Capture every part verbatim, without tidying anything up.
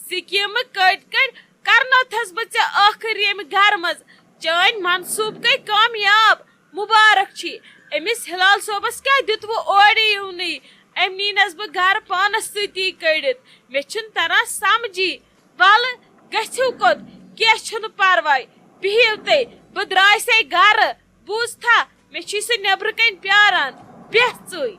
سکیٖمہٕ کٔڑۍ کٔڑۍ کرنٲوتھس بہٕ ژےٚ ٲخٕر ییٚمہِ گرٕ منٛز۔ چٲنۍ منصوٗبہٕ گٔے کامیاب، مُبارک چھی۔ أمِس ہلال صٲبس کیٛاہ دیُتوٕ اورٕ یِونٕے؟ أمۍ نیٖنس بہٕ گرٕ پانس سۭتی کٔڑِتھ۔ مےٚ چھُنہٕ تران سمجھی۔ ولہٕ، گٔژھِو کوٚت، کینٛہہ چھُنہٕ پرواے۔ بِہِو تُہۍ، بہٕ درٛایسے گرٕ۔ بوٗزتھا، مےٚ چھُے سُہ نیٚبرٕ کنۍ پیاران۔ بیٚہہ ژٕے۔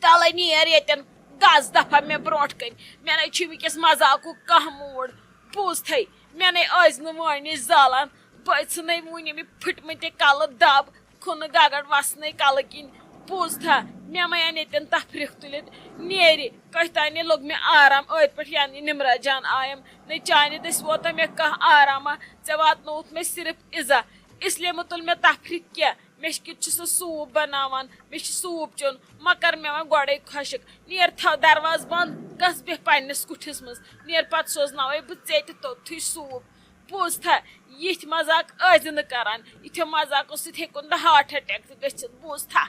تلے نیر ییٚتٮ۪ن، گژھ دفعہ مےٚ برونٛٹھ کنۍ۔ مےٚ نے چھُے وٕنکیٚس مذاقُک کانٛہہ موٗڈ۔ بوٗزتھے، مےٚ نے ٲسۍ نہٕ وٲنِج زالان۔ بہٕ ٲسٕس نے وُنہِ أمۍ پھٕٹمٕتہِ کلہٕ دب، کھُنہٕ گگڑ وسنے کلہٕ کِنۍ۔ بوٗزتھا، مےٚ مہ اَن ییٚتٮ۪ن تفریٖق تُلِتھ۔ نیرِ، کٔہۍ تانۍ لوٚگ مےٚ آرام۔ أتھۍ پٮ۪ٹھ یعنی نمرہ جان آیم۔ نے چانہِ دٔسۍ ووتا مےٚ کانٛہہ آرامہ۔ ژےٚ واتنووُتھ مےٚ صرف اِزا۔ اس لیے مہ تُل مےٚ تفریٖق کینٛہہ۔ مےٚ کیُتھ چھُ سُہ سوٗپ بناوان، مےٚ چھُ سوٗپ چیوٚن، مہ کر مےٚ وۄنۍ گۄڈَے خۄشک۔ نیر، تھاو دروازٕ بنٛد، گژھ بیٚہہ پننِس کُٹھِس منٛز۔ نیر، پتہٕ سوزناوے بہٕ ژےٚ تہِ توٚتتھٕے سوٗپ۔ بوٗزتھا، یِتھۍ مذاق ٲسۍ زِ نہٕ کران۔ یِتھیو مذاقو سۭتۍ ہیٚکُن نہٕ ہارٹ اٹیک تہِ گٔژھِتھ۔ بوٗزتھا؟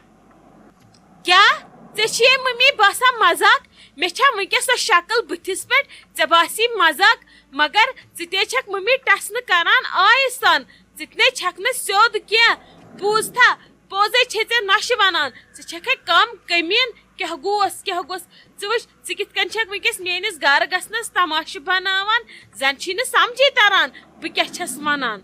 کیٛاہ؟ ژےٚ چھیے مٔمی باسان مذاق؟ مےٚ چھا وٕنکیٚس سۄ شکل بٕتھِس پٮ۪ٹھ؟ ژےٚ باسی مذاق، مگر ژٕ تہِ چھکھ مٔمی ٹسنہٕ کران آیہِ سان۔ ژٕ تہِ نے چھکھ نہٕ سیوٚد کینٛہہ۔ بوٗزتھا، پوٚزے چھے ژےٚ نۄشہِ ونان۔ ژٕ چھکھے کم کٔمیٖن۔ کیٛاہ گوس، کیٛاہ گوس؟ ژٕ وٕچھ، ژٕ کِتھ کٔنۍ چھکھ وٕنکیٚس میٲنِس گرٕ گژھنس تماشہٕ بناوان؟ زن چھی نہٕ سمجھی تران بہٕ کیٛاہ چھس ونان۔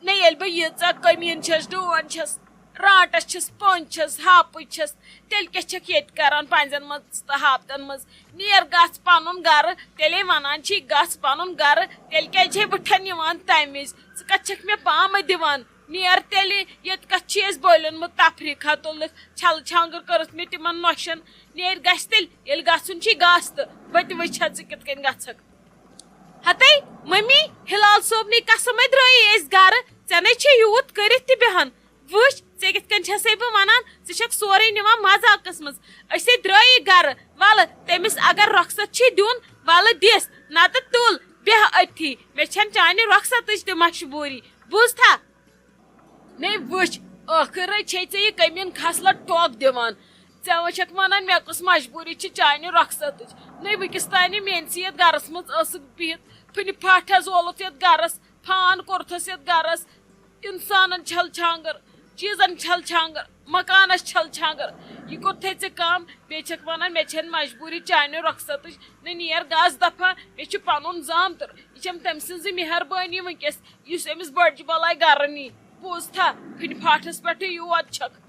نہ، ییٚلہِ بہٕ ییٖژاہ کٔمیٖن چھَس، ڈون چھَس، رانٛٹَس چھَس، پٔنٛز چھَس، ہاپٕچ چھَس، تیٚلہِ کیٛاہ چھَکھ ییٚتہِ کَران پَنٛزٮ۪ن منٛز تہٕ ہاپتَن منٛز؟ نیر، گژھ پَنُن گَرٕ۔ تیٚلے وَنان چھی، گژھ پَنُن گَرٕ، تیٚلہِ کیٛازِ چھے وٕٹھَن یِوان تَمہِ وِزِ؟ ژٕ کَتہِ چھَکھ مےٚ پامہٕ دِوان؟ نیر تیٚلہِ، ییٚتہِ کَتھ چھِ اَسہِ بٔلیومُت تفریٖقہ تُلنَس؟ چھَلہٕ چھانٛگٕر کٔرٕتھ مےٚ تِمَن نۄشَن۔ نیر گژھِ تیٚلہِ، ییٚلہِ گژھُن چھی گژھ تہٕ بہٕ تہِ وٕچھِ ہا ژٕ کِتھ کٔنۍ گژھکھ۔ ہتے، ممی، ہلال صٲبنٕے قسم ہے درٛٲیی أسۍ گرٕ، ژےٚ نے چھے یوٗت کٔرِتھ تہِ بیہان۔ وٕچھ، ژےٚ کِتھ کٔنۍ چھسے بہٕ ونان، ژٕ چھکھ سورُے نِوان مذاقس منٛز۔ أسے درٛٲیی گرٕ، ولہٕ، تٔمِس اگر رۄخصت چھی دیُن، ولہٕ دِس، نتہٕ تُل، بیہہ أتھی۔ مےٚ چھنہٕ چانہِ رۄخصتٕچ تہِ مجبوٗری، بوٗزتھا؟ نے وٕچھ، ٲخٕرے چھے ژےٚ یہِ کٔمیٖن خصلت ٹوکھ دِوان۔ ژےٚ وۄنۍ چھکھ ونان، مےٚ کۄس مجبوٗری چھِ چانہِ رۄخصتٕچ؟ نے وٕنکیٚس تانۍ میٲنسٕے یتھ گرس منٛز ٲسٕکھ بِہِتھ، پھٕنہِ پھٹھ حظ اولُتھ یتھ گرس، فان کوٚرتھس یتھ گرس، انسانن چھل چھانگر، چیٖزن چھل چھانگر، مکانس چھل چھانگر۔ یہِ کوٚرتھے ژےٚ کم؟ بیٚیہِ چھکھ ونان، مےٚ چھنہٕ مجبوٗری چانہِ رۄخصتٕچ۔ نے نیر گژھ دفعہ، مےٚ چھُ پنُن زامتُر، یہِ چھم تٔمۍ سٕنٛزٕے مہربٲنی وٕنکیٚس، یُس أمِس بٔڑجہِ بلاے گرٕ نی۔ بوٗزتھا، پھٕنہِ پھاٹھس پٮ۪ٹھٕے یوت چھکھ۔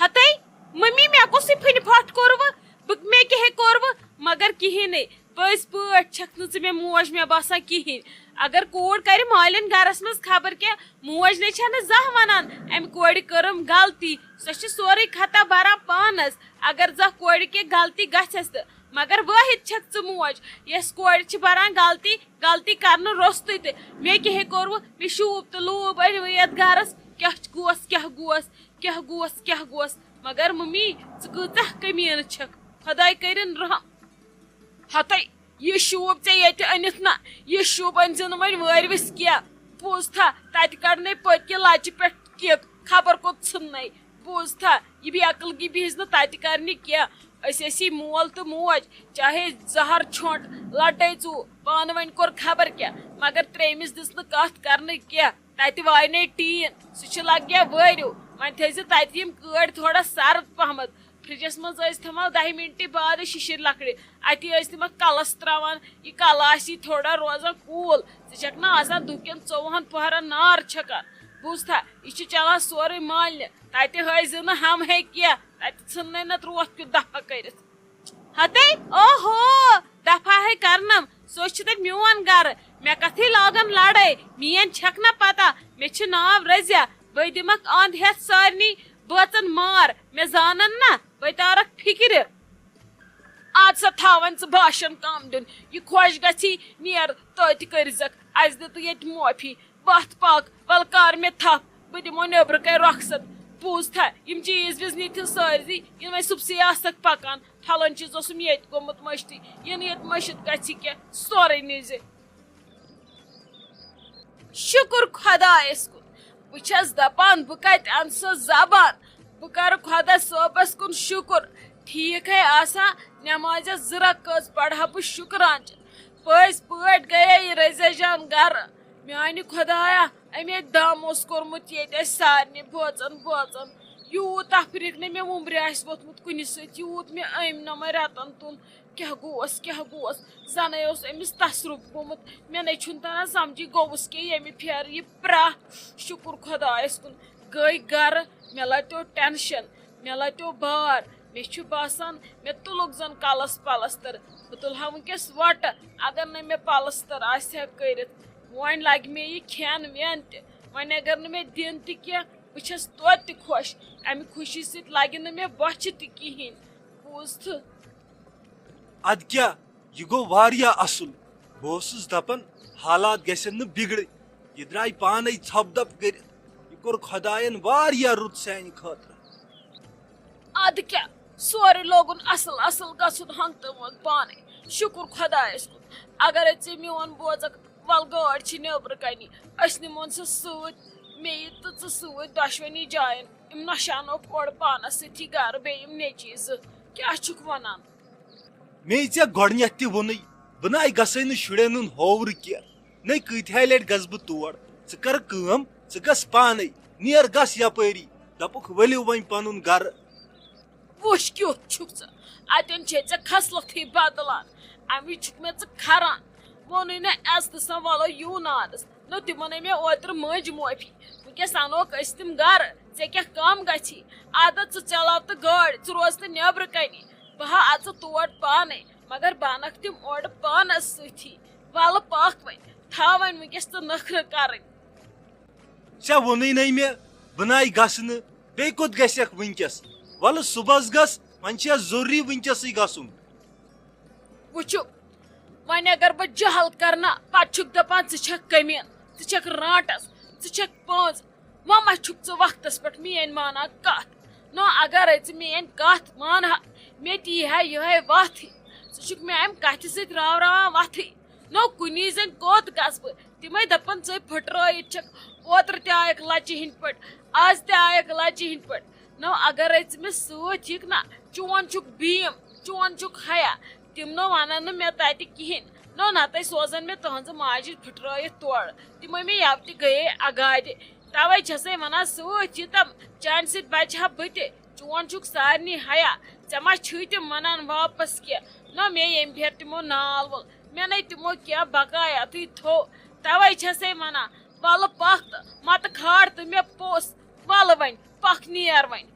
ہتے، ممی، مےٚ کُس یہِ پھٕنہِ پھاٹھ کوٚروٕ؟ بہٕ، مےٚ کیٛاہ ہے کوٚروٕ؟ مگر کِہیٖنۍ نے۔ پٔزۍ پٲٹھۍ چھکھ نہٕ ژٕ مےٚ موج مےٚ باسان کِہیٖنۍ۔ اگر کوٗر کرِ مالٮ۪ن گرس منٛز خبر کیٛاہ، موج نے چھنہٕ زانٛہہ ونان، امہِ کورِ کٔرٕم غلطی۔ سۄ چھِ سورُے خطا بران پانس۔ اگر زانٛہہ کورِ کینٛہہ غلطی گژھٮ۪س تہٕ، مگر وٲحد چھکھ ژٕ موج، یۄس کورِ چھِ بران غلطی، غلطی کرنہٕ روٚستُے تہِ۔ مےٚ کیٛاہ ہے کوٚروٕ؟ مےٚ شوٗب تہٕ لوٗب أنۍ وۄنۍ یتھ گرس۔ کیٛاہ گوس، کیٛاہ گوس، کیٛاہ گوس، کیٛاہ گوس؟ مگر ممی، ژٕ کۭژاہ کٔمیٖنہٕ چھکھ، خۄداے کٔرِن رحم۔ ہتے، یہِ شوٗب ژےٚ ییٚتہِ أنِتھ نہ، یہِ شوٗب أنۍ زِ نہٕ وۄنۍ وٲرۍوِس کینٛہہ۔ بوٗزتھا، تتہِ کڑنے پٔتۍ کہِ لچہِ پٮ۪ٹھ کِک، خبر کوٚت ژھٕننے۔ بوٗزتھا، یہِ بے عقل گی بِہِز نہٕ تتہِ کرنہِ کینٛہہ۔ أسۍ ٲسی مول تہٕ موج، چاہے زہر چھونٹ، لٹے ژوٗ، پانہٕ ؤنۍ کوٚر خبر کیٛاہ، مگر ترٛیٚیمِس دِژ نہٕ کتھ کرنہٕ کینٛہہ۔ تتہِ واینَے ٹیٖن، سُہ چھُ لگیا وٲرِو۔ وۄنۍ تھٲیزِ تتہِ یِم کٲڑۍ تھوڑا سرد پہمتھ۔ فرجس منٛز ٲسۍ تھاوان دَہہِ مِنٹہِ بعد شِشِر لکڑِ۔ اتی ٲسۍ تِمن کلس تراوان۔ یہِ کلہٕ آسی تھوڑا روزان کوٗل۔ ژٕ چھکھ نہ آسان دُہ کٮ۪ن ژوٚوُہن پۄہرن نار چھکان۔ بوٗزتھا، یہِ چھُ چلان سورُے مالنہِ۔ تتہِ ہٲیزِ نہٕ ہم ہے کینٛہہ۔ تتہِ ژھٕننے نتہٕ روتھ کیُتھ دفعہ کٔرِتھ۔ ہتے، اوہو، دفعہ ہے کرنم، سُہ چھُ تتہِ میون گرٕ۔ مےٚ کتھٕے لاگن لڑٲے، میٲنۍ چھکھ نہ پتہ، مےٚ چھُ ناو رضیہ، بہٕ دِمکھ اند ہٮ۪تھ سارنٕے بٲژن مار، مےٚ زانن نہ، بہٕ تارکھ فکرِ۔ اد سا تھاو وۄنۍ ژٕ باشن کم دیُن، یہِ خۄش گژھی نیر تٔتۍ کٔرزکھ، اسہِ دِ تہٕ ییٚتہِ معٲفی۔ وَتھ پَک، وَلہٕ کَر مےٚ تھپھ، بہٕ دِمو نیٚبرٕ کَنہِ رۄخصت۔ بوٗزتھا، یِم چیٖز ویٖز نِتھ سٲرزی، یِن وۄنۍ صُبسٕے آسَکھ پَکان۔ پھلٲنۍ چیٖز اوسُم ییٚتہِ گوٚمُت مٔشتٕے، یِنہٕ ییٚتہِ مٔشِتھ گژھِ کینٛہہ، سورُے نِزِ۔ شُکُر خۄدایَس کُن، بہٕ چھَس دَپان، بہٕ کَتہِ اَنہٕ سۄ زبان؟ بہٕ کَرٕ خۄدا صٲبَس کُن شُکُر۔ ٹھیٖک ہے آسان، نٮ۪مازِ زٕ رکٲژ پَرٕ ہا بہٕ شُکرانچہِ۔ پٔزۍ پٲٹھۍ گٔیے یہِ رٔزیا جان گرٕ۔ میانہِ خۄدایا، أمۍ ییٚتہِ دم اوس کوٚرمُت ییٚتہِ اَسہِ سارنٕے بٲژن بٲژن۔ یوٗت تفریٖق نہٕ مےٚ وُمبرِ آسہِ ووٚتھمُت کُنہِ سۭتۍ، یوٗت مےٚ أمۍ نۄمن رٮ۪تن تُل۔ کیٛاہ گوس، کیٛاہ گوس؟ زَنَے اوس أمِس تصرُف گوٚمُت۔ مےٚ نے چھُنہٕ تَران سَمجھی گوٚوُس کیٛاہ ییٚمہِ پھیرٕ یہِ پرٛاہ۔ شُکُر خۄدایَس کُن، گٔے گَرٕ۔ مےٚ لَتیو ٹٮ۪نشَن، مےٚ لَتیو بار۔ مےٚ چھُ باسان، مےٚ تُلُکھ زَن کَلَس پَلَستَر۔ بہٕ تُلہٕ ہا وٕنۍکٮ۪س وَٹہٕ، اگر نہٕ مےٚ پَلَستَر آسہِ ہا کٔرِتھ۔ وۄنۍ لَگہِ مےٚ یہِ کھٮ۪ن وٮ۪ن تہِ۔ وۄنۍ اگر نہٕ مےٚ دِن تہِ کینٛہہ، بہٕ چھَس توتہِ تہِ خۄش۔ اَمہِ خوشی سۭتۍ لَگہِ نہٕ مےٚ بۄچھِ تہِ کِہیٖنۍ۔ بوٗزتھٕ؟ اَدٕ کیٛاہ، یہِ گوٚو واریاہ اَصٕل۔ بہٕ اوسُس دَپان، حالات گژھن نہٕ بِگڑٕنۍ۔ یہِ درٛاے پانَے ژھۄپہٕ دَپہٕ کٔرِتھ۔ یہِ کوٚر خۄدایَن واریاہ رُت سانہِ خٲطرٕ۔ اَدٕ کیٛاہ، سورُے لوگُن اَصٕل اَصٕل گژھُن ہنٛگتہٕ منٛگہٕ پانَے۔ شُکُر خۄدایَس کُن۔ اگرے ژٕ میون بوزکھ، وَلہٕ گٲڑۍ چھِ نیٚبرٕ کَنی۔ أسۍ نِمون سُہ سۭتۍ، مےٚ یہِ تہٕ ژٕ سۭتۍ دۄشوٕنی جایَن۔ یِم نۄشانوکھ اورٕ پانَس سۭتی گَرٕ، بیٚیہِ یِم نیٚچی زٕ۔ کیٛاہ چھُکھ وَنان؟ مے ژےٚ گۄڈٕنیتھ تہِ ووٚنُے، بہٕ ناے گژھے نہٕ شُرٮ۪ن ہُنٛد ہوورٕ کینٛہہ۔ نے کۭتِہے لٹہِ گژھٕ بہٕ تور۔ ژٕ کر کٲم، ژٕ گژھ پانے۔ نیر گژھ یپٲری۔ دپُکھ ؤلِو وۄنۍ پنُن گرٕ۔ وٕچھ کیُتھ چھُکھ ژٕ۔ اتٮ۪ن چھے ژےٚ خصلتھٕے بدلان۔ امہِ وِزِ چھُکھ مےٚ ژٕ کھران۔ ووٚنُے نہ عزتہٕ سان، ولو یوٗ نادس۔ نہ، تِمن ہے مےٚ اوترٕ مٔنٛجۍ معٲفی۔ وٕنکیٚس انوکھ أسۍ تِم گرٕ۔ ژےٚ کیٛاہ کم گژھی؟ عادت ژٕ چلاو تہٕ گٲڑۍ، ژٕ روز تہٕ نیبرٕ کنی۔ بہٕ ہا اژٕ تور پانے، مگر بہٕ انکھ تِم اورٕ پانس سۭتی۔ ولہٕ پکھ وۄنۍ، تھاو وۄنۍ وٕنکیٚس ژٕ نخرٕ کرٕنۍ۔ ژےٚ ووٚنُے نَے مےٚ، بہٕ نَے گژھٕ نہٕ۔ بیٚیہِ کوٚت گژھکھ وٕنکیٚس؟ وَلہٕ صُبحَس گژھ، وۄنۍ چھِ اَسہِ ضروٗری وٕنکیٚسٕے گژھُن۔ وٕچھِو، وۄنۍ اگر بہٕ جہل کرٕ نا، پتہٕ چھُکھ دَپان، "ژٕ چھَکھ کٔمیٖن، ژٕ چھَکھ رانٛٹَس، ژٕ چھَکھ پٲنٛز۔" وۄنۍ ما چھُکھ ژٕ وقتَس پٮ۪ٹھ میٛٲنۍ مانان کَتھ؟ نہ، اگرے ژٕ میٛٲنۍ کَتھ مانہٕ ہا، مےٚ تہِ یی ہا یِہوٚے وَتھ ہی۔ ژٕ چھُکھ مےٚ اَمہِ کَتھِ سۭتۍ راوراوان وَتھٕے۔ نو کُنی زٔنۍ کوٚت گژھٕ بہٕ؟ تِمے دپان، "ژٕے پھٕٹرٲیِتھ چھکھ، اوترٕ تہِ آیکھ لچہِ ہٕنٛدۍ پٲٹھۍ، آز تہِ آیکھ لچہِ ہٕنٛدۍ پٲٹھۍ۔" نو اگرے ژٕ مےٚ سۭتۍ یِکھ نا، چون چھُکھ بیم، چون چھُکھ حیا، تِم نو ونن نہٕ مےٚ تتہِ کہیٖنۍ۔ نو نتہٕ سوزن مےٚ تہنٛزٕ ماجہِ پھٕٹرٲیِتھ تورٕ، تِمے مےٚ یوٕ تہِ گٔیے اگادِ۔ توے چھسے ونان، سۭتۍ یِتم، چانہِ سۭتۍ بچہٕ ہا بہٕ تہِ۔ چون چھُکھ سارنٕے حیا، ژےٚ ما چھُے تِم ونان واپس کینٛہہ؟ نہ، مےٚ ییٚمہِ پھِرِ تِمو نال وول، مےٚ نے تِمو کینٛہہ بقایاتٕے تھوو۔ توے چھسے ونان، ولہٕ پکھ تہٕ متہٕ کھار تہٕ مےٚ پوٚس۔ ولہٕ وۄنۍ، پکھ نیر وۄنۍ۔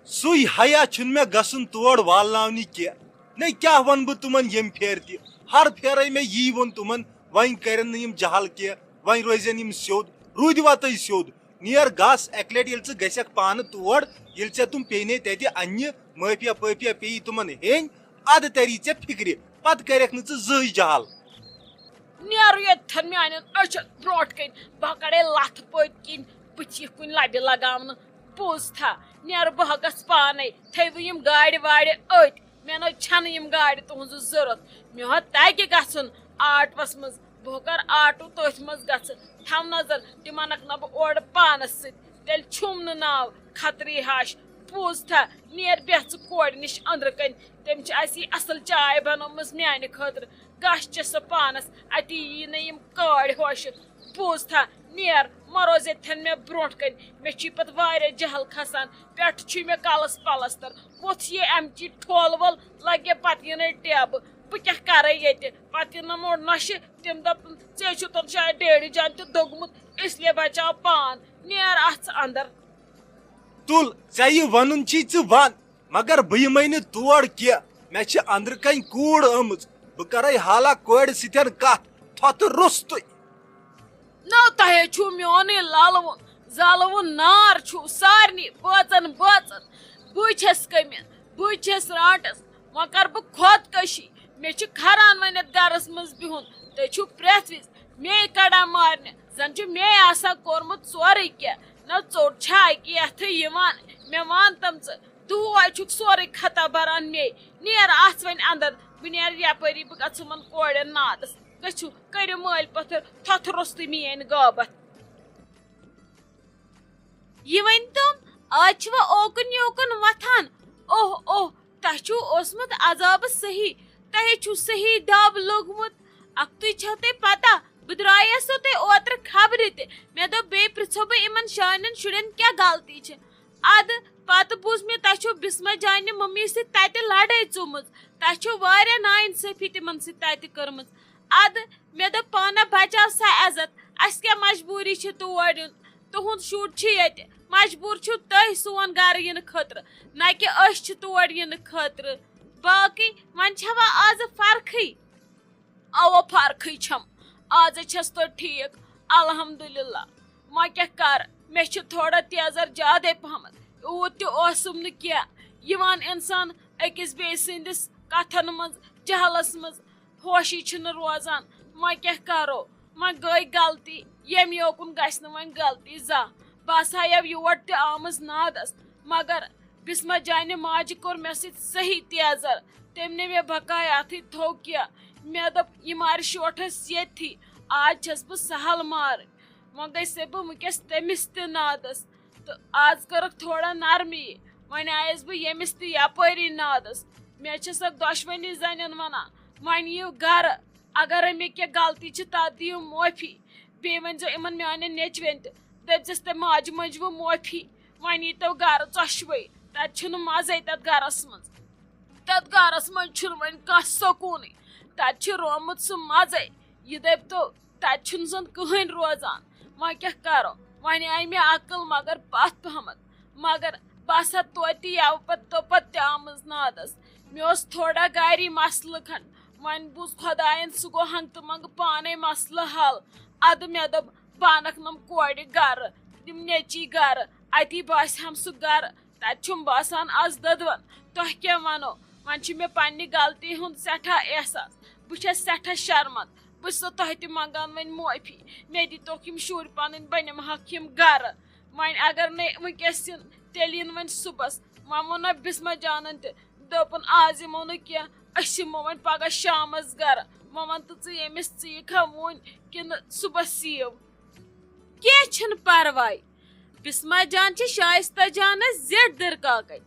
سُے حیا چھُنہٕ مےٚ گژھُن تور والناونہِ کینٛہہ۔ نے کیٛاہ ونہٕ بہٕ تِمن ییٚمہِ پھِرِ تہِ؟ ہر پھِرے مےٚ یی ووٚن تِمن، وۄنۍ کرن نہٕ یِم جہل کینٛہہ، وۄنۍ روزن یِم سیوٚد۔ روٗدِوا تُہۍ سیوٚد؟ نیر گژھ، اکہِ لٹہِ ییٚلہِ ژٕ گژھکھ پانہٕ تور، ییٚلہِ ژےٚ تِم پیٚیہِ نے تتہِ اننہِ، معٲفیا پٲفیا پیٚیی تِمن ہیٚنۍ، ادٕ تری ژےٚ فکرِ، پتہٕ کرکھ نہٕ ژٕ زٕہٕے جہل۔ نیرو ییٚتھن میانٮ۪ن أچھن برونٛٹھ کنۍ، بہٕ کڑے لتھ پٔتۍ کِنۍ، بہٕ چھِ یِتھ کُنہِ لبہِ لگاونہٕ۔ بوٗزتھا، نیرٕ بہٕ گژھٕ پانے، تھٲیوٕ یِم گاڑِ واڑِ أتۍ۔ مےٚ نہ چھنہٕ یِم گاڑِ تُہنٛز ضروٗرت۔ مےٚ ہا تگہِ گژھُن آٹوس منٛز۔ بہٕ کرٕ آٹو تٔتھۍ منٛز گژھٕ۔ تھاو نظر، تِم انکھ نہ بہٕ اورٕ پانس سۭتۍ۔ تیٚلہِ چھُم نہٕ ناو خطری ہاش۔ بوٗزتھا، نیر بیٚہہ ژٕ کورِ نِش أنٛدرٕ کنۍ۔ تٔمۍ چھِ اَسہِ یہِ اصل چاے بنٲومٕژ میانہِ خٲطرٕ۔ گژھ چہِ سۄ پانس، اتی یی نہٕ یِم کٲڑۍ ہوشہِ۔ بوٗزتھا، نیر، مہ روز ییٚتھٮ۪ن مےٚ برونٛٹھ کنۍ۔ مےٚ چھُے پتہٕ واریاہ جہل کھسان۔ پٮ۪ٹھٕ چھُے مےٚ کلس پلستر۔ ووٚتھ یہِ امچی ٹھول وول، لگہِ پتہٕ یِنَے ٹیبہٕ۔ بہٕ کیٛاہ کرے ییٚتہِ؟ پتہٕ یِنَم اورٕ نۄشہِ، تِم دپن، "ژےٚ چھُتن شاید ڈیڈی جان تہِ دوٚگمُت، اس لیے بچاو پان۔ نیر اتھ ژٕ اندر۔" تُل، ژےٚ یہِ ونُن چھی ژٕ ون، مگر بہٕ یِمے نہٕ تور کینٛہہ۔ مےٚ چھِ أنٛدرٕ کنۍ کوٗر آمٕژ۔ بہٕ کرے حالا کورِ سۭتۍ کتھ، تھۄتہٕ روٚستُے۔ نو تۄہے چھُو میونٕے للوُن، زالوُن نار چھُو سارنٕے بٲژن بٲژن۔ بٕے چھَس کٔمِن، بٕے چھَس رانٛٹس، وۄنۍ کر بہٕ خۄدکٔشی۔ مےٚ چھِ کھران وۄنۍ یَتھ گرس منٛز بِہُن۔ تُہۍ چھِو پرٛٮ۪تھ وِزِ مے کڑان مارنہِ، زن چھُ مے آسان کوٚرمُت سورُے کینٛہہ۔ نہ ژوٚٹ چھا اَکہِ یتھٕے یِوان؟ مےٚ وَن تم ژٕ، دۄہے چھُکھ سورُے خطا بران مے۔ نیر اَژھ وۄنۍ اندر، بہٕ نیرٕ یپٲری، بہٕ گژھٕ یِمن کورٮ۪ن نادس۔ گٔژھِو، کٔرِو مٲلۍ پٔتھر تھۄتھٕ روٚستُے میٲنۍ غٲبت۔ یہِ ؤنۍ تو، آز چھِوٕ اوکُن یوکُن وۄتھان؟ اوہ اوہ، تۄہہِ چھُو اوسمُت عذابہٕ صحیح، تۄہے چھُو صحیح دب لوٚگمُت۔ اکھتُے چھو تۄہہِ پتہ، بہٕ درٛایس سو تۄہہِ اوترٕ خبرِ تہِ۔ مےٚ دوٚپ، بیٚیہِ پرٛژھو بہٕ یِمن شانٮ۪ن شُرٮ۪ن کیٛاہ غلطی چھِ۔ ادٕ پتہٕ بوٗز مےٚ، تۄہہِ چھو بسمہ جانہِ مٔمی سۭتۍ تتہِ لڑٲے ژومٕژ۔ تۄہہِ چھو واریاہ ناانصٲفی تِمن سۭتۍ تتہِ کٔرمٕژ۔ ادٕ مےٚ دوٚپ، پانہ بچاو سا عزت، اسہِ کیٛاہ مجبوٗری چھِ تور یُن؟ تُہُنٛد شُر چھُ ییٚتہِ، مجبوٗر چھِو تُہۍ سون گرٕ یِنہٕ خٲطرٕ، نہ کہِ أسۍ چھِ تور یِنہٕ خٲطرٕ۔ باقٕے وۄنۍ چھوا آزٕ فرقٕے؟ اوا، فرقٕے چھم۔ آزے چھس تو ٹھیک، الحمدللہ۔ وۄنۍ کیٛاہ کر، مےٚ چھِ تھوڑا تیزر زیادے پہمتھ۔ یوٗت تہِ اوسُم نہٕ کینٛہہ۔ یِوان انسان أکِس بیٚیہِ سٕنٛدِس کتھن منٛز، جہلس منٛز ہوشی چھُنہٕ روزان۔ وۄنۍ کیٛاہ کرو، وۄنۍ گٔے غلطی، ییٚمہِ یوکُن گژھِ نہٕ وۄنۍ غلطی زانٛہہ۔ بہٕ ہسا یَو یور تہِ آمٕژ نادس، مگر بسمہ جانہِ ماجہِ کوٚر مےٚ سۭتۍ صحیح تیزر۔ تٔمۍ نہٕ مےٚ بقایاتھٕے تھوٚو کینٛہہ۔ مےٚ دوٚپ، یہِ مارِ شوٹھس ییٚتھی، آز چھَس بہٕ سہل مارٕنۍ۔ وۄنۍ گٔے سے بہٕ وٕنکیٚس تٔمِس تہِ نادس، تہٕ آز کٔرٕکھ تھوڑا نرمی۔ وۄنۍ آیس بہٕ ییٚمِس تہِ یپٲری نادس۔ مےٚ چھِ سۄ دۄشوٕنی زنٮ۪ن ونان، وۄنۍ یِیِو گرٕ، اگرے مےٚ کینٛہہ غلطی چھِ، تتھ دِیِو معٲفی۔ بیٚیہِ ؤنۍزیو یِمن میانٮ۪ن نیٚچوٮ۪ن تہِ، دٔپزٮ۪س تۄہہِ ماجہِ مٔنٛجوٕ معٲفی۔ وۄنۍ ییٖتو گرٕ ژۄشوَے، تتہِ چھُنہٕ مزے تتھ گرس منٛز۔ تتھ گرس منٛز چھُنہٕ وۄنۍ کانٛہہ سکوٗنٕے۔ تتہِ چھُ رومُت سُہ مزے۔ یہِ دٔپۍتو، تتہِ چھُنہٕ زن کٕہٕنۍ روزان۔ وۄنۍ کیٛاہ کرو؟ وۄنۍ آیہِ مےٚ عقل مگر پتھ پہمتھ۔ مگر بہٕ ہسا توتہِ یَوٕ پتہٕ توپتہٕ تہِ آمٕژ نادس۔ مےٚ اوس تھوڑا گری مسلہٕ کھنٛڈ۔ وۄنۍ بوٗز خۄداین، سُہ گوٚو ہنٛگتہٕ منٛگہٕ پانے مسلہٕ حل۔ ادٕ مےٚ دوٚپ، بہٕ انکھ نۄم کورِ گرٕ، تِم نیٚچی گرٕ۔ اتی باسہِ ہم سُہ گرٕ۔ تتہِ چھُم باسان از دٔدوَن۔ تۄہہِ کیٛاہ ونو؟ وۄنۍ چھُ مےٚ پننہِ غلطی ہُنٛد سٮ۪ٹھاہ احساس۔ بہٕ چھَس سٮ۪ٹھاہ شرمنٛد۔ بہٕ چھَسو تۄہہِ تہِ منٛگان وۄنۍ معٲفی۔ مےٚ دِتوکھ یِم شُرۍ پنٕنۍ، بہٕ نِمہٕ ہکھ یِم گرٕ۔ وۄنۍ اگر نہٕ وٕنکیٚس یِن، تیٚلہِ یِن وۄنۍ صُبحس۔ وۄنۍ ووٚن مےٚ بسمہ جانن تہِ، دوٚپُن، آز یِمو نہٕ کینٛہہ، أسۍ یِمو وۄنۍ پگاہ شامس گرٕ۔ وۄنۍ وَن تہٕ ژٕ ییٚمِس، ژٕ یِکھا وُنۍ کِنہٕ صُبحس یِیِو؟ کینٛہہ چھُنہٕ پرواے۔ بسمہ جان چھِ شایستہ جانس زیٹھ دٕرکاکٕنۍ۔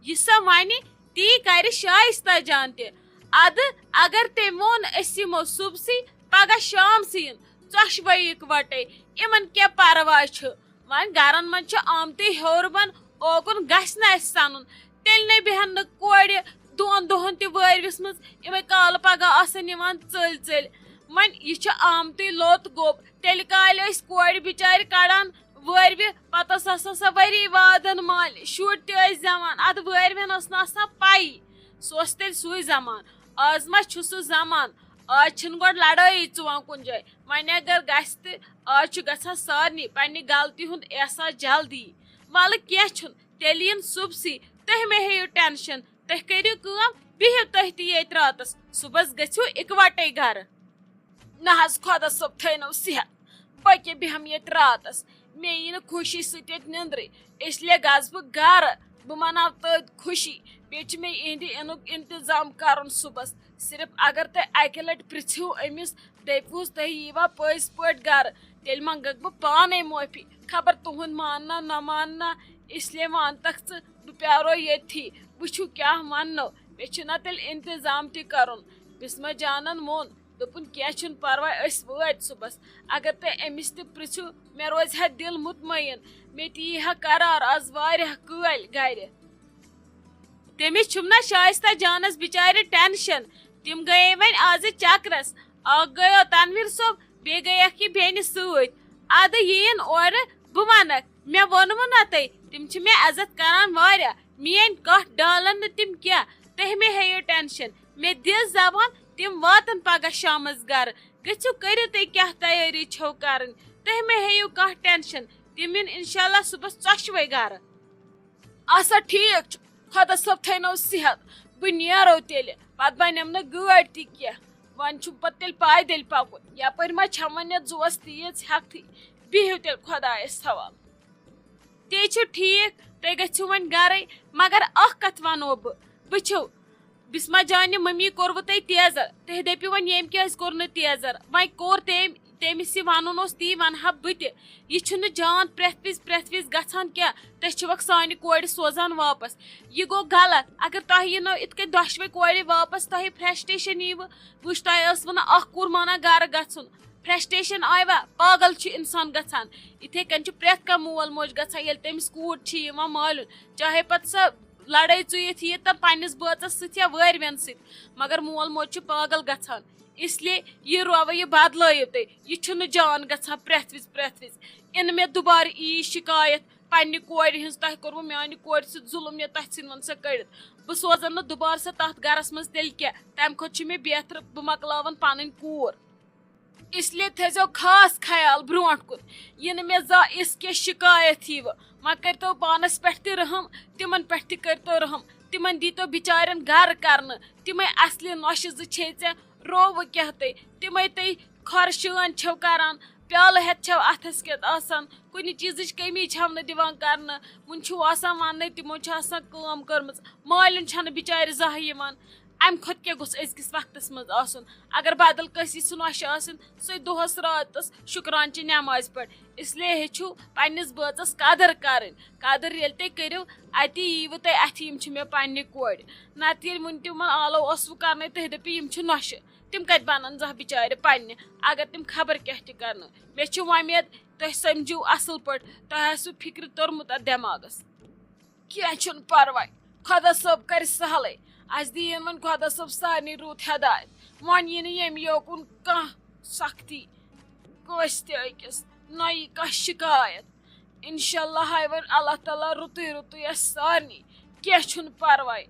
یہِ سۄ ونہِ، تی کرِ شایستہ جان تہِ۔ ادٕ اگر تٔمۍ ووٚن، أسۍ یِمو صُبحسٕے، پگاہ شامسٕے یِن، ژۄشوَے اِکوٹے، یِمن کیٛاہ پرواے چھُ؟ وۄنۍ گرن منٛز چھُ آمتُے ہیوٚر بۄن، اوکُن گژھِ نہٕ اَسہِ سَنُن۔ تیٚلہِ نے بیٚہن نہٕ کورِ دۄن دۄہن تہِ وٲرۍوِس منٛز، یِمے کالہٕ پگاہ آسن یِوان ژٔلۍ ژٔلۍ۔ وۄنۍ یہِ چھُ آمتُے لوٚت گوٚب، تیٚلہِ کالہِ ٲسۍ کورِ بِچارِ کڑان وٲرۍوِ، پتہٕ ٲس آسان سۄ ؤری وادن مالہِ، شُرۍ تہِ ٲسۍ زٮ۪وان، ادٕ وٲرۍوٮ۪ن ٲس نہٕ آسان پَیی۔ سُہ اوس تیٚلہِ سُے زمان۔ آز ما چھُ سُہ زمان؟ آز چھِنہٕ گۄڈٕ لڑٲیی ژُوان کُنہِ جایہِ۔ وۄنۍ اگر گژھِ تہِ، آز چھُ گژھان سارنٕے پننہِ غلطی ہُنٛد احساس جلدی۔ وَلہٕ کینٛہہ چھُنہٕ، تیٚلہِ یِن صُبحسٕے، تُہۍ مہ ہیٚیِو ٹٮ۪نشن۔ تُہۍ کٔرِو کٲم، بِہِو تُہۍ تہِ ییٚتہِ راتس، صُبحس گٔژھِو اِکوٹے گرٕ۔ نہ حظ، خۄدا صٲب تھٲینو صحت، بہٕ کیٛاہ بیٚہمہٕ ییٚتہِ راتس؟ مےٚ یی نہٕ خوشی سۭتۍ ییٚتہِ نیٚنٛدرٕے، اس لیے گژھٕ بہٕ گرٕ۔ بہٕ مناو تٔتھۍ خوشی، بیٚیہِ چھُ مےٚ یِہنٛدِ یِنُک انتظام کرُن صُبحس۔ صرف اگر تُہۍ اکہِ لٹہِ پرژھِو أمِس، دٔپۍہوٗس، تُہۍ ییٖوا پٔزۍ پٲٹھۍ گرٕ، تیٚلہِ منٛگکھ بہٕ پانے معٲفی۔ خبر تُہُنٛد ماننا نہ ماننا، اس لیے وَن تکھ ژٕ، بہٕ پیارو ییٚتھی، وٕچھِو کیٛاہ وَننو۔ مےٚ چھُنہ تیٚلہِ انتظام تہِ کرُن۔ بسمہ جانن ووٚن، دوٚپُن، کینٛہہ چھُنہٕ پرواے، أسۍ وٲتۍ صُبحس۔ اگر تُہۍ أمِس تہِ پرژھِو، مےٚ روزِ ہا دِل مطمئن، مےٚ تہِ یی ہا قرار، از واریاہ کٲلۍ گرِ۔ تٔمِس چھُم نہ شایستہ جانس بِچارِ ٹینشن۔ تِم گٔیے وۄنۍ آزٕ چکرس۔ اکھ گٔیو تنویر صٲب، بیٚیہِ گٔیکھ یہِ بیٚنہِ سۭتۍ۔ ادٕ یِیِن اورٕ، بہٕ ونکھ، مےٚ ووٚنوٕ نہ تۄہہِ، تِم چھِ مےٚ عزت کران واریاہ۔ میٲنۍ کتھ ڈالن نہٕ تِم کینٛہہ۔ تُہۍ مہ ہیٚیِو ٹینشن، مےٚ دِژ زبان، تِم واتن پگاہ شامس گرٕ۔ گٔژھِو، کٔرِو تُہۍ کیٛاہ تیٲری چھو کرٕنۍ، تُہۍ مہ ہیٚیِو کانٛہہ ٹینشن، تِم یِن انشاءاللہ صُبحس ژۄشوَے گرٕ۔ آسا ٹھیٖک چھُ، خۄدا صٲب تھٲینو صحت، بہٕ نیرو تیٚلہِ، پتہٕ بنٮ۪م نہٕ گٲڑۍ تہِ کینٛہہ۔ وۄنۍ چھُم پتہٕ تیٚلہِ پایدٔلۍ پکُن، یپٲرۍ ما چھم وۄنۍ یتھ زُوس تیٖژ ہٮ۪کتھٕے۔ بِہِو تیٚلہِ خۄدایس حوالہٕ۔ تے چھُ ٹھیٖک، تُہۍ گٔژھِو وۄنۍ گرے، مگر اکھ کتھ ونو بہٕ، وٕچھِو، بسمہ جانہِ مٔمی کوٚروٕ تۄہہِ تیزر، تُہۍ دٔپِو وۄنۍ ییٚمۍ کیازِ کوٚر نہٕ تیزر؟ وۄنۍ کوٚر تٔمۍ، تٔمِس یہِ وَنُن اوس، تی وَنہٕ ہا بہٕ تہِ۔ یہِ چھُنہٕ جان پرٛٮ۪تھ وِزِ، پرٛٮ۪تھ وِزِ گژھان کینٛہہ۔ تُہۍ چھِوَکھ سانہِ کورِ سوزان واپَس۔ یہِ گوٚو غلط۔ اگر تۄہہِ یِنو اِتھ کٔنۍ دۄشوَے کورِ واپَس، تۄہہِ فرٛسٹریشَن ییٖوٕ۔ وٕچھ، تۄہہِ ٲس وَنان اَکھ کوٗر مانان گَرٕ گژھُن۔ فرٛسٹریشَن آیوا؟ پاگل چھُ اِنسان گژھان۔ یِتھَے کٔنۍ چھُ پرٛٮ۪تھ کانٛہہ مول موج گژھان، ییٚلہِ تٔمِس کوٗر چھِ یِوان مالیُن۔ چاہے پَتہٕ سۄ لَڑٲے ژُیِتھ یِیہِ تہٕ پنٛنِس بٲژَس سۭتۍ یا وٲرۍوٮ۪ن سۭتۍ، مگر مول موج چھُ پاگل گژھان۔ اس لیے یہِ رویہِ بدلٲیِو تُہۍ۔ یہِ چھُنہٕ جان گژھان پرٛٮ۪تھ وِزِ، پرٛٮ۪تھ وِزِ۔ یِنہٕ مےٚ دُبارٕ یی شِکایت پنٛنہِ کورِ ہِنٛز، تۄہہِ کوٚروٕ میٛانہِ کورِ سۭتۍ ظُلُم یا تۄہہِ ژھٕنوَن سۄ کٔڑِتھ۔ بہٕ سوزَن نہٕ دُبارٕ سۄ تَتھ گَرَس منٛز تیٚلہِ کینٛہہ۔ تَمہِ کھۄتہٕ چھُ مےٚ بہتر بہٕ مۄکلاوَن پَنٕنۍ کوٗر۔ اس لیے تھٲیزیو خاص خیال برونٛٹھ کُن، یِنہٕ مےٚ زانٛہہ یِژھ کینٛہہ شِکایت ییٖوٕ۔ وۄنۍ کٔرۍتو پانَس پٮ۪ٹھ تہِ رحم، تِمَن پٮ۪ٹھ تہِ کٔرۍتو رحم۔ تِمَن دیٖتو بِچارٮ۪ن گَرٕ کَرنہٕ۔ تِمَے اَصلی نۄشہِ زٕ چھے ژےٚ، رووٕ کیٛاہ تُہۍ؟ تِمَے تُہۍ خۄرشٲنۍ چھَو کَران، پیٛالہٕ ہٮ۪تھ چھَو اَتھَس کٮ۪تھ آسان، کُنہِ چیٖزٕچ کٔمی چھَو نہٕ دِوان کَرنہٕ۔ وٕنہِ چھُو آسان وَننَے تِمو چھِ آسان کٲم کٔرمٕژ۔ مالٮ۪ن چھَنہٕ بِچارِ زانٛہہ یِوان۔ اَمہِ کھۄتہٕ کیٛاہ گوٚژھ أزکِس وقتَس منٛز آسُن؟ اگر بدل کٲنٛسہِ یِژھ نۄشہِ آسٕنۍ، سُے دۄہَس راتَس شُکرانچہِ نٮ۪مازِ پٮ۪ٹھ۔ اس لیے ہیٚچھِو پنٛنِس بٲژَس قدٕر کَرٕنۍ۔ قدٕر ییٚلہِ تُہۍ کٔرِو، اَتی ییٖوٕ تۄہہِ اَتھِ، یِم چھِ مےٚ پنٛنہِ کورِ۔ نَتہٕ ییٚلہِ وٕنہِ تِمَن آلو ٲسوٕ کَرنَے، تُہۍ دٔپِو، یِم چھِ نۄشہِ۔ تِم کَتہِ بَنَن زانٛہہ بِچارِ پنٛنہِ، اگر تِم خبر کیٛاہ تہِ کَرنہٕ؟ مےٚ چھِ وۄمید، تُہۍ سَمجِو اَصٕل پٲٹھۍ، تۄہہِ آسِوٕ فِکرِ توٚرمُت اَتھ دٮ۪ماغَس۔ کینٛہہ چھُنہٕ پرواے، خۄدا صٲب کرِ سہلٕے۔ اَسہِ دِیِن وۄنۍ خۄدا صٲب سارنٕے رُت ہدایت۔ وۄنۍ یی نہٕ ییٚمہِ یوکُن کانٛہہ سختی کٲنٛسہِ تہِ أکِس، نہ یی کانٛہہ شِکایت۔ انشاءاللہ ہاوِ وۄنۍ اللہ تعالیٰ رُتُے رُتُے اَسہِ سارنٕے۔ کینٛہہ چھُنہٕ پرواے۔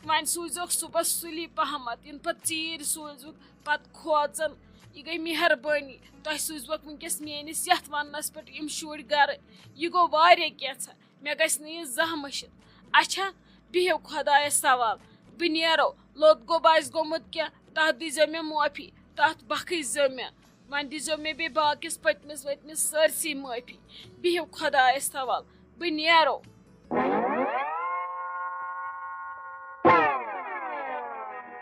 وۄنۍ سوٗزیوکھ صُبحس سُلی پہمتھ، یِنہٕ پتہٕ ژیٖرۍ سوٗزِوُکھ پتہٕ کھوژان۔ یہِ گٔے مہربٲنی۔ تۄہہِ سوٗزِوکھ وٕنکیٚس میٲنِس یتھ وننس پٮ۪ٹھ یِم شُرۍ گرٕ۔ یہِ گوٚو واریاہ کینٛژھا۔ مےٚ گژھِ نہٕ یہِ زانٛہہ مٔشِتھ۔ اچھا، بِہِو خۄدایَس حوال۔ بہٕ نیرو۔ لوٚت گوٚب آسہِ گوٚمُت کینٛہہ، تَتھ دیٖزیو مےٚ معٲفی۔ تَتھ بخٕشزیو مےٚ۔ وۄنۍ دیٖزیو مےٚ بیٚیہِ باقیَس پٔتمِس ؤتمِس سٲرسٕے معٲفی۔ بِہِو خۄدایَس حوال۔ بہٕ نیرو۔